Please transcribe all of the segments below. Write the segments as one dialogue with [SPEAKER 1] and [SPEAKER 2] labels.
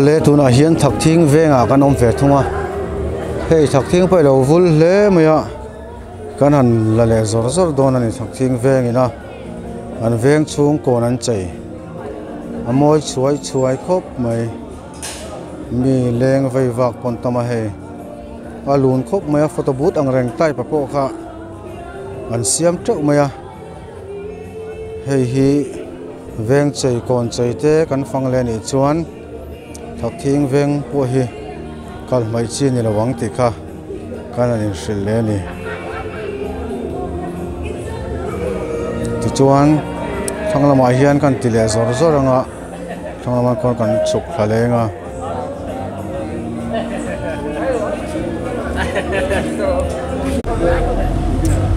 [SPEAKER 1] Le tunah hian Thakthing vengah kan awm ve thung a, hei Thakthing pawh i lo vul hle mai a, kan han la leh zawr zawr dawn a ni Thakthing vengin a, an veng chhung kawn an chei a mawi chhuai chhuai khawp mai, mi leng vei vak pawn tam a hei a lun khawp mai a photo booth ang reng type a pawh kha an siam teuh mai a, hei hi veng chei kawn chei te kan fang leh a nih chuan. Thakthing veng pawh hi kal hmaih chi ni lo ang tih kha kan han inhrilh leh a ni. Tichuan thlang lamah hian kan ti leh zawr zawr ang a, thlang lamah khawn kan chhuk thla leng a.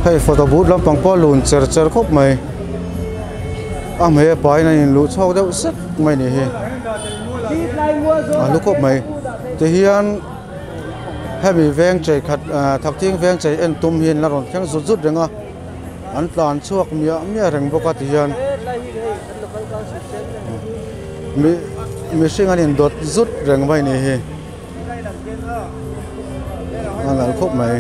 [SPEAKER 1] Hei photo booth lampang pawh a lun cher cher khawp mai. A hmei a pain a inluh chhuak deuh sek mai ni hi a hlu khawp mai tihian hemi veng chei khat ah thakthing veng chei en tum hi an la rawn thleng zut zut reng a an tlan chhuak miah miah reng bawk a tihian mi mihring an indawt zut reng mai ni hi. A nalh khawp mai.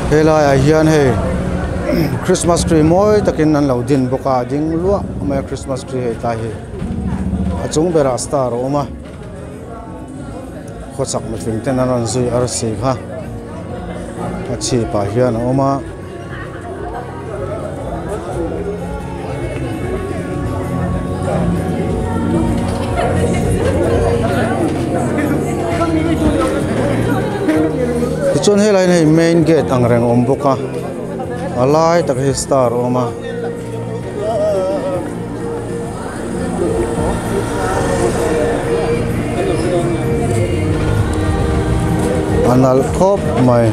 [SPEAKER 1] Helai ah hian hei christmas tree mawi takin an lo din bawk a a ding luah mai a christmas tree hei tlai hi a chung berah star a awm a. Khawchhak mihring ten an rawn zui arsi kha a chhip ah hian a awm a. Tichuan helai hian hei main gate ang reng a awm bawk a a lai tak hi star a awm a. A nalh khawp mai.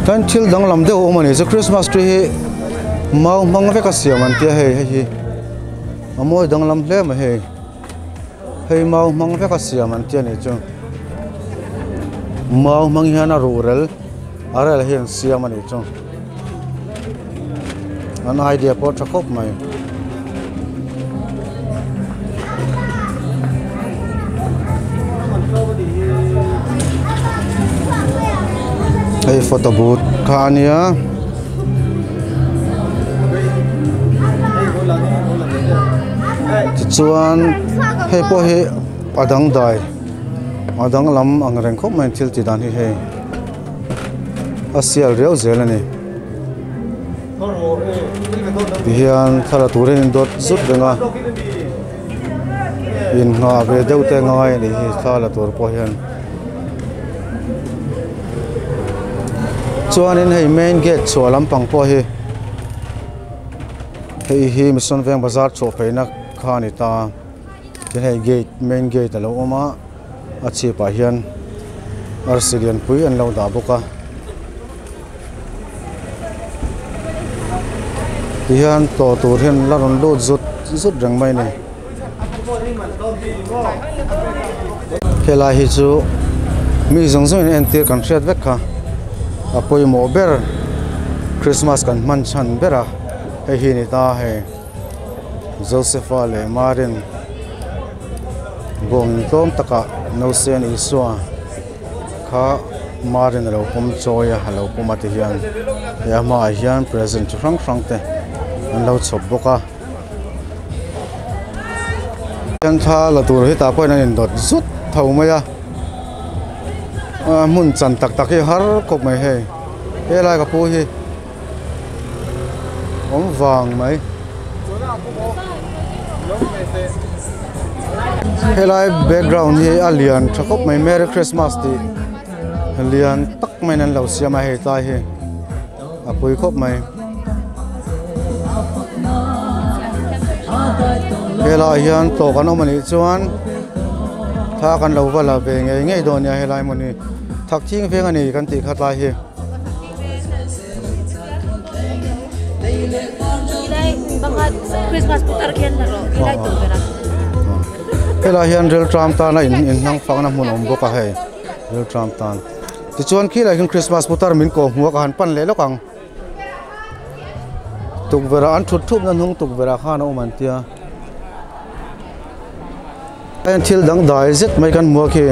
[SPEAKER 1] Chuan thil danglam deuh a awm a ni chu Christmas tree hi mau hmang vek a siam an tia hei hei hi a mawi danglam hle mai hei. Hei mau hmang vek a siam an tia nih chu mau hmang hian a ruhrel a rel hi an siam a nih chu an idea pawh a tha khawp mai. Hei photo booth kha a nia. Tichuan hei pawh hi a dangdai a danglam ang reng khawp mai thil tih dan hi hei a sial riau zel a ni tihian thla la turin an dawt zut reng a inngah ve deuh te ngai a nih hi thla la tur pawh hian chuanin hei main gate chhuah lampang pawh hi. Hei hi Mission Veng bazar chhuah pheihna kha a ni ta tin hei gate main gate a lo awm a a chhip ah hian arsi lianpui an lo dah bawk a tihian tawh tur hian la rawn lut zut zut reng mai a ni helai hi chu mi zawng zawng in entir kan hriat vek kha a pawimawh ber Christmas kan hman chhan ber a. Hei hi ni ta hei Josepha leh Marin bawng tlawm takah nausen Isua kha Marin a lo pawm chawi a a lo pawm a ti hian he a hmaah hian present chi hrang hrang te an lo chhawp bawk a hian thla la tur hi tah pawhin an indawt zut tho mai a hmun chan tak tak hi har khawp mai hei helai ka pu hi. Awm vang mai. Helai background hi a lian tha khawp mai merry christmas tih lian tak maiin an lo siam a hei tlai hi a pui khawp mai. Helai hian tawk an awm anih chuan thla kan lo va la ve ngei ngei dawn nia helai hmun hi thak thing veng a ni kan tih kha tlai hi. Helai hian rilṭam tana in inhnang fakna hmun a awm bawk a hei rilṭam tan tichuan khilai khian Christmas putar min kawh hmuh a ka han pan leh lawk ang tukverh ah an thut thupna hnung tukverh ah khan a awm an tia heng thil dangdai zet mai kan hmu a khi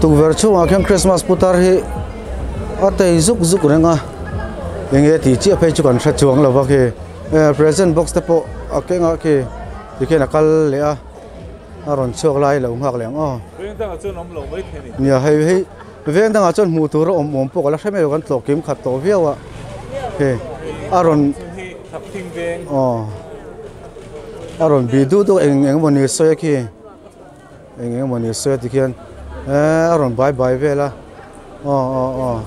[SPEAKER 1] tukverh chhungah khian Christmas putar hi a tei zuk zuk reng a enge tih chiah phei chu kan hre chuang lo va khi present box te pawh a keng a khi tikhian a kal leh a a rawn chhuak lai lo nghak leh ang aw nia hei hei veng dangah chuan hmuh tur a awm awm pawh ka la hre mai lo kan tlawh kim khat tawh viau a hei a rawn aw a rawn bih duh duh eng eng emawni sawi a khi eng eng emawni sawi a tikhian eee a rawn bai bai vel a aw aw aw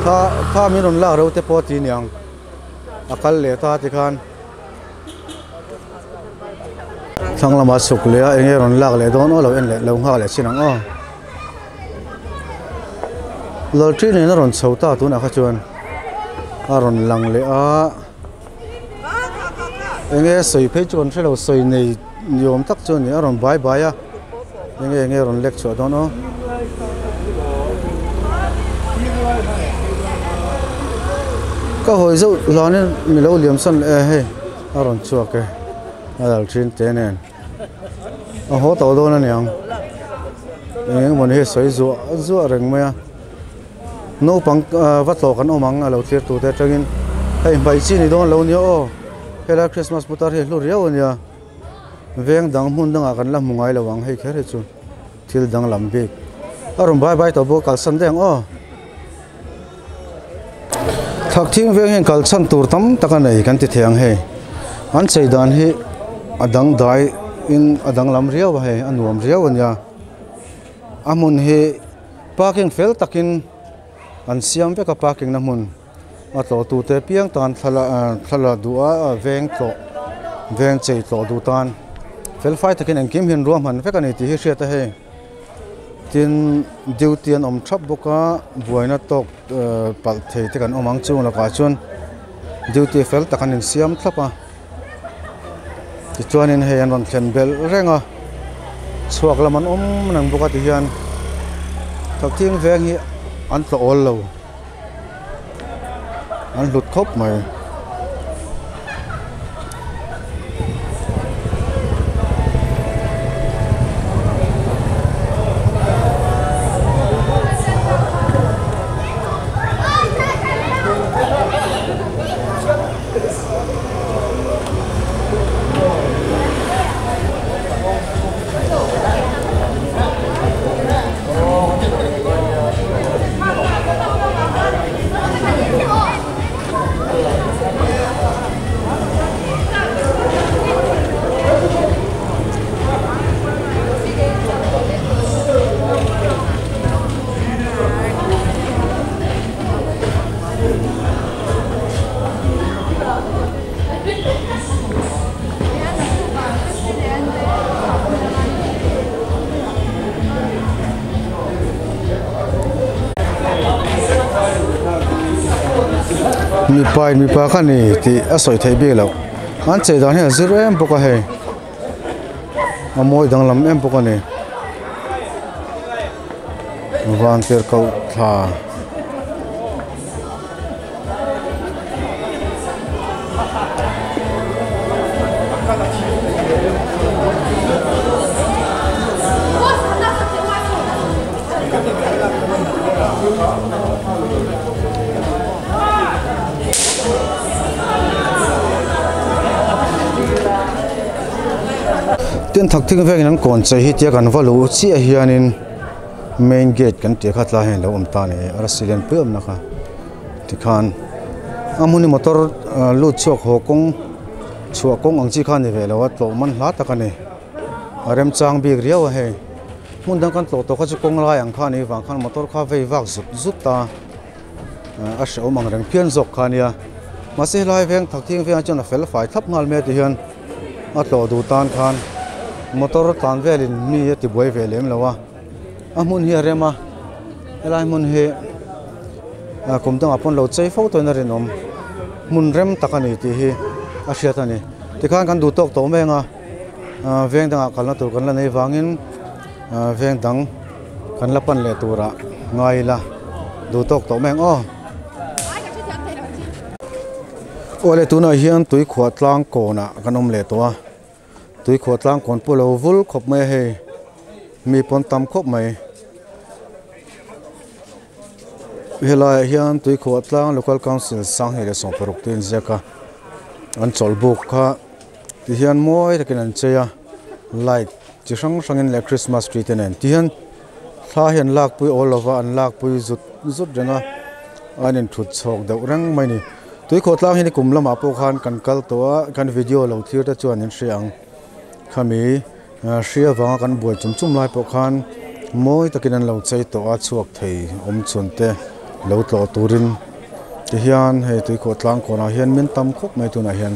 [SPEAKER 1] kha kha min rawn lak reuh te pawh a ti niang a kal leh ta tikhan. Thlang lamah chhuk leh a enge rawn lak leh dawn aw lo en leh lo nghak leh chin ang aw. Lawlṭi nen a rawn chho ta tunah kha chuan a rawn lang leh a enge sawi phei chu kan hre lo sawi nei ni awm tak chu a ni a rawn bai bai a enge enge rawn lek chhuah dawn aw. Ka hawi zauh hlanin mi lo liam san leh e hei a rawn chhuak e a dal thin te nen a haw tawh dawn a niang eng eng mawni hi sawi zuah zuah reng mai a naupang va tlawh kan awm ang a lo thlir tur te atangin hei hmai chi ni dawn lo nia aw helai christmas putar hi a hlu riau a nia veng dang hmun dangah kan la hmu ngai lo ang hei kher hi chu. Thil danglam bik a rawn bai bai tawh bawk a kalsan daih ang aw. Thakthing veng hian kalchhan tur tam tak a nei kan ti thei ang hei. An chei dan hi a dangdai in a danglam riau a hei a nuam riau a nia. A hmun hi parking fel takin an siam vek a parking na hmun a tlawh tute piang tan thla thla duh a veng tlawh veng chei tlawh duh tan fel fai takin engkim hian ruahman vek a ni tih hi hriat a hei tin duty an awm thap bawk a buaina tawk palh thei te kan awm ang chung lakah chuan duty fel tak an insiam thlap a tichuanin hei an rawn thlen belh reng a chhuak lam an awm reng bawk a tihian thakthing veng hi an tlawh awl lo. An hlut khawp mai. Mipa in mipa kha ni tih a sawi theih bik loh an chei dan hi a zir em bawk a hei a mawi danglam em bawk a ni van tirh koh thla. Tin thak thing vengin an kawn chei hi tia kan va luh chiah hianin main gate kan tih kha tlai hian a lo awm ta a ni arsi lian pui awmna kha tikhan a hmun hi motor lut chhuak haw kawng chhuah kawng ang chi kha a ni ve lo a tlawh man hla tak a ni a remchang bik riau a hei hmun dang kan tlawh tawh kha chu kawng lai ang kha a nih vang khan motor kha vei vak zut zut a a hrehawm ang reng phian zawk kha a nia mahse helai veng thak thing vengah chuan a fel fai thlap nghal mai a ti hian a tlawh duh tan khan motor tlan velin mi a ti buai ve lem lo a a hmun hi a rem a helai hmun hi kum dangah pawn lo chei fo tawhin a rinawm hmun rem tak a ni tih hi a hriat a ni. Tikhan kan duh tawk tawh mai ang a, veng dangah kalna tur kan la nei vangin veng dang kan la pan leh turah ngai ila duh tawk tawh mai ang aw. Awle tunah hian tuikhuah tlang kawnah kan awm leh tawh a, tuikhuah tlang kawn pawh a lo vul khawp mai a hei, mi pawn tam khawp mai. Helaiah hian tuikhuah tlang local council sanghnih leh sawmparuk te inziak a, an chawlh buk kha tihian mawi takin an chei a, light chi hrang hrangin leh christmas tree te nen tihian thla hi an lakpui awl lova an lakpui zut zut reng a, an inthut chhawk deuh reng mai a ni. Tuikhuah tlang hi nikum lamah pawh khan kan kal tawh a, kan video lo thlir te chuan in hria ang khami. Hri avanga kan buai chum chum lai pawh khan mawi takin an lo chei tawh a chhuak thei awm chhun te lo tlawh turin tihian hei tuikhuah tlang kawnah hian min tam khawp mai tunah hian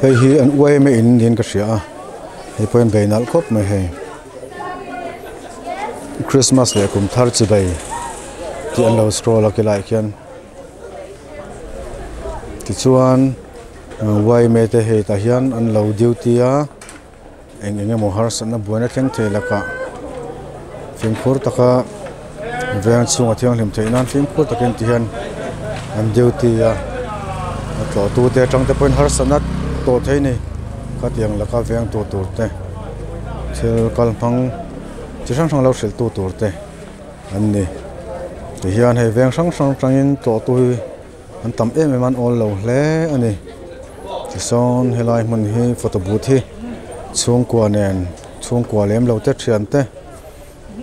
[SPEAKER 1] hei hi an uaim a in niin ka hria a hei pawh hian bei nalh khawp mai hei Christmas leh kum thar chi bei tih an lo scroll a khilaiah khian. Tichuan yma te hei tah hian an lo duty a eng eng emaw harsatna buaina thleng thei lakah fimkhur taka veng chhunga thianghlim theih nan fimkhur takin ti hian an duty a a tlawh tu te atang te pawhin harsatna tawh thei a ni khatiang laka veng tu tur te thil kal hmang chi hrang hrang lo hrilh tu tur te. An ni. Tihian hei veng hrang hrang atangin tlawhtu hi an tam em em a an awl lo hle a ni. Tisawn helai hmun hi photo booth hi chhungkua nen chhungkua lem lo te thian te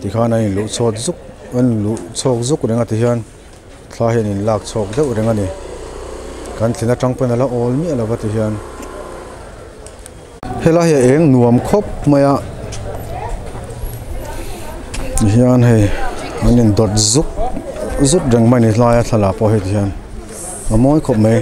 [SPEAKER 1] tikhan an inluh chhuat zuk an inluh chhawk zuk reng a tihian thla hian in lak chhawk deuh reng a ni. Kan thlen atang pawn a la awl miah lo va tihian. Helai hi a eng nuam khawp mai a tihian hei an in dawt zuk zut reng mai a ni hlaia thlalak pawh hei tihian a mawi khawp mai.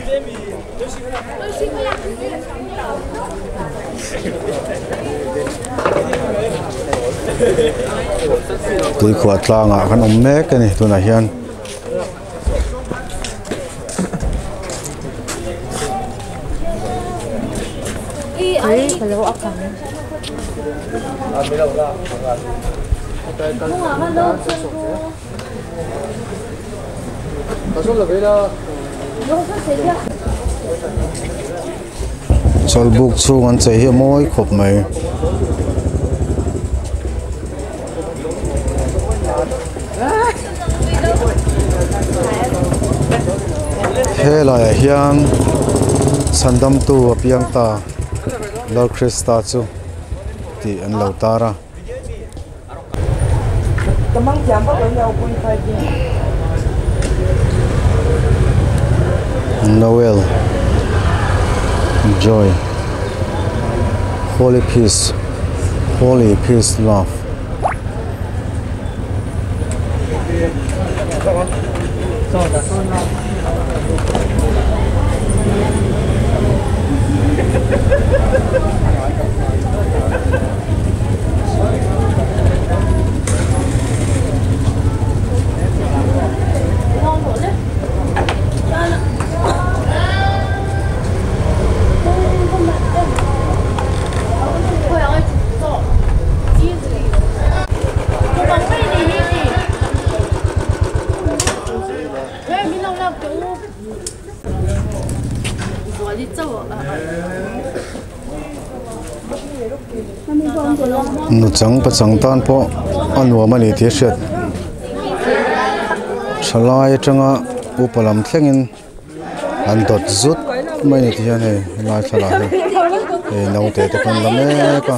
[SPEAKER 1] Tuikhuah tlangah kan awm mek a ni tunah hian. Chawlhbuk chhung an chei hi a mawi khawp mai. Helaiah hian chhandamtu a piang ta Lord Krista chu tih an lo tar a. Noel Joy Holy Peace Holy Peace Love. Nuchang pachang tan pawh a nuam a ni tih a hriat thalai atanga upa lam thlengin an dawt zut mai a ni tih hian hei helai thlalak hi hei naute te pawh an la mek a.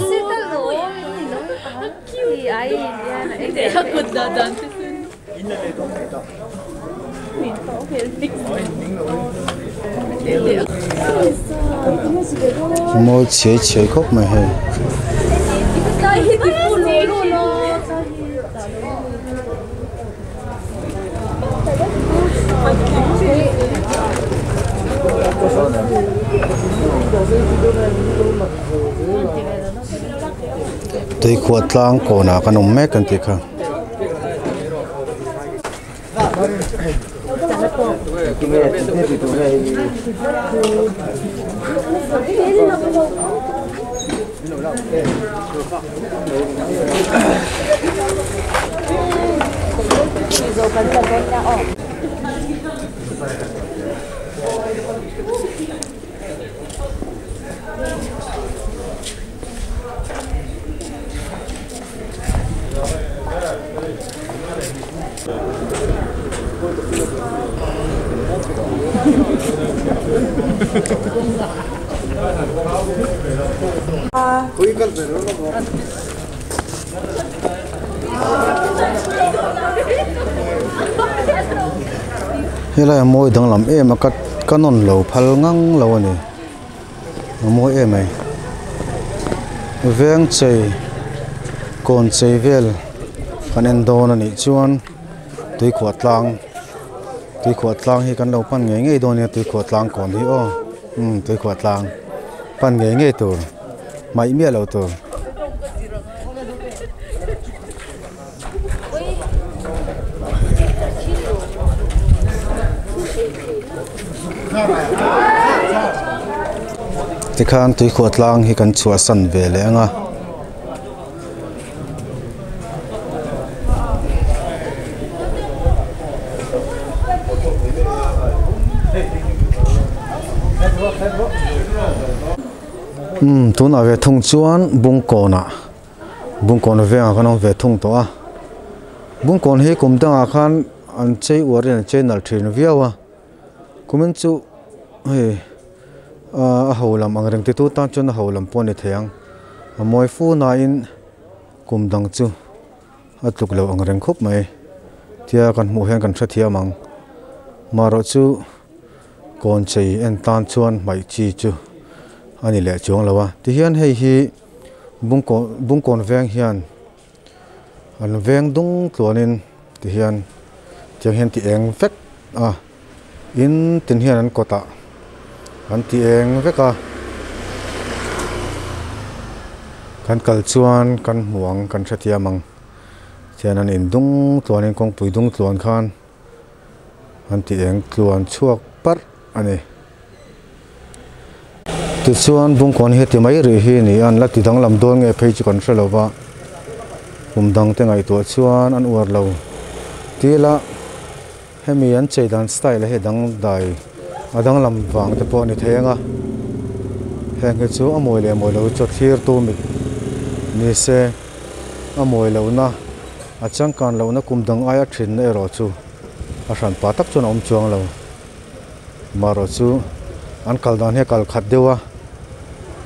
[SPEAKER 1] Mawi chhiai chhiai khawp mai hei. Tuikhuah tlang kawnah kan awm mek kan tih kha. Helai a mawi danglam em a ka ka nawn lo phal ngang lo a ni a mawi em mai veng chei kawn chei vel kan en dawn a nih chuan tuikhuah tlang tuikhuah tlang hi kan lo pan ngei ngei dawn nia tuikhuah tlang kawn hi aw umm tuikhuah tlang pan ngei ngei tur hmaih miah loh tur. Tikhan tuikhuah tlang hi kan chhuahsan ve leh ang a. Umm tunah ve thung chuan bungkawnah bungkawn vengah khan a awm ve thung tawh a bungkawn hi kum dangah khan an chei uar in an chei nalh thin viau a kumin chu hei a ho lam ang reng ti tu tan chuan a ho lam pawh a ni thei ang a mawi fu nain kum dang chu a tluk lo ang reng khawp mai tia kan hmuh hian kan hrethiam ang marawh chu. Kawn chei en tan chuan hmaih chi chu a ni leh chuang lo a tihian hei hi bungkawn bungkawn veng hian an veng dung tluanin tihian tiang hian ti eng vek a in tin hian an kawtah an ti eng vek a kan kal chuan kan hmu ang kan hrethiam ang tihian an in dung tluanin kawngpui dung tluan khan. An ti eng tluan chhuak parh a ni. Tichuan bungkawn hi heti mai rih hi a ni a, an la ti danglam dawn nge phei chu kan hre lo va, kum dang te ngaihtuah chuan an uar lo til a, hemi an chei dan style a hi a dang dai a danglam vang te pawh a ni thei ang a, heng hi chu a mawi leh mawi lo chu a thlir tu mit ni se a mawi lohna. A changkan lohna kum dang aia thinna erawh chu a hran pa tak chuan a awm chuang lo. Marawh chu an kal dan hi a kal khat deuh a,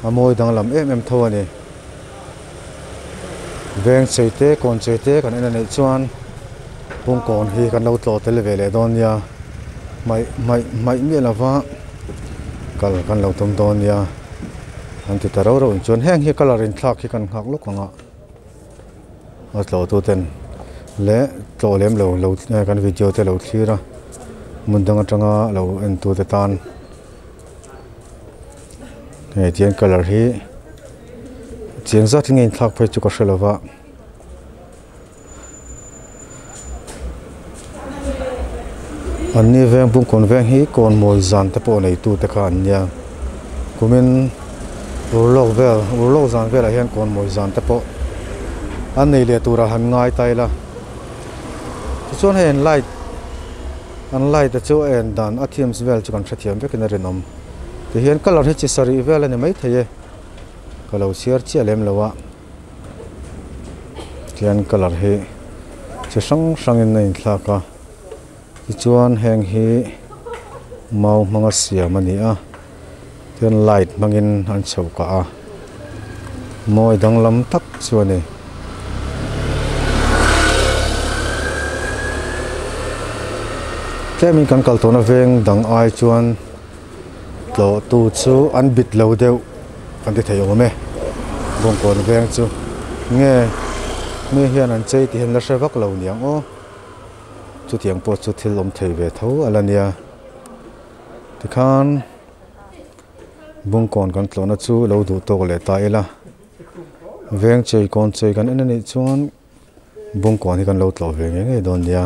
[SPEAKER 1] a mawi danglam em em tho a ni. Veng chei te, kawn chei te kan en a neih chuan pungkawn hi kan lo tlawh tel ve leh dawn nia. Hmaih hmaih hmaih miah lova kal kan lo tum dawn nia an ti ta rauh rauh in chuan heng hi colour inthlak hi kan nghak lawk ang a. A tlawh tu ten leh tlawh lem lo lo kan video te lo thlir a hmun dang atanga lo en tu te tan hei tiang colour hi chiang zat in nge inthlak phei chu ka hre lo va. An ni veng bungkawn veng hi kawn mawi zan te pawh nei tu te kha an nia kumin urlawk vel urlawk zan velah hian kawn mawi zan te pawh an nei leh turah han ngai ta ila tichuan hei an light an light te chu a en dan a themes vel chu kan hrethiam vekin a rinawm tihian colour hi chi sarih vel a ni maithei e ka lo chhiar chiah lem lo a. Tihian colour hi chi hrang hrangin a inthlak a tichuan heng hi mau hmanga siam a ni a tihian light hmangin an chho kah a mawi danglam tak chu a ni. Tlemin kan kal tawhna veng dang ai chuan tlawh tu chu an bit lo deuh kan ti thei awm e bawngkawn veng chu nge mi hian an chei tih hian la hre vak lo niang aw chutiang pawh chu thil awm thei ve tho a la nia tikhan bawngkawn kan tlawhna chu lo duh tawk leh ta ila veng chei kawn chei kan en a nih chuan. Bungkawn hi kan lo tlawh ve ngei ngei dawn nia.